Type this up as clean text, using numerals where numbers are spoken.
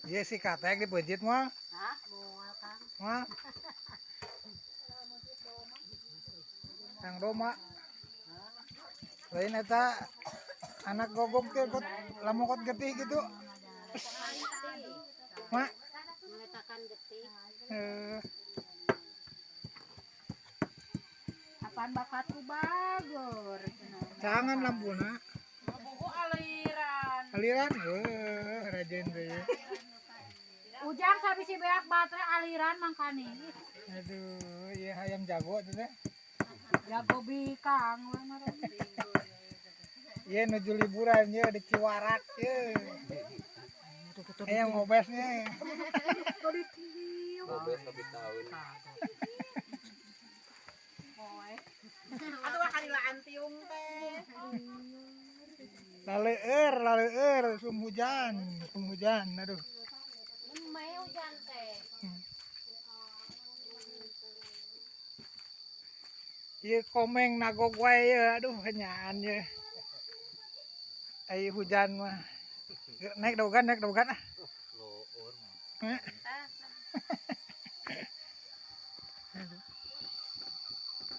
Iya si katek di peuncit moal. Hah? Moal, Kang. Moal. Kang Roma. Lain eta anak gogok teh kot lamokot getih gitu. Mak. Meletakan getih. Eh, Apaan bakatku bagor. Jangan lampuna. Buku aliran. Aliran, eh, rajin teh. Ujang sabisi beak baterai aliran mangkani. Aduh, iya hayam jago tuh teh. Jago bikang we meureun. Iya nuju liburan ya di Ciwarak ya. Yang ngobesnya. Ngobes lebih tahun. Atuh kadilaan tiung teh. Laleur, laleur, sum hujan, sum hujan, aduh. Nemai hujan teh. Iya komeng nagog wae ya, aduh kenyaan ya. Ai hujan mah. Naik dagogan ah. Loor mah. Eh.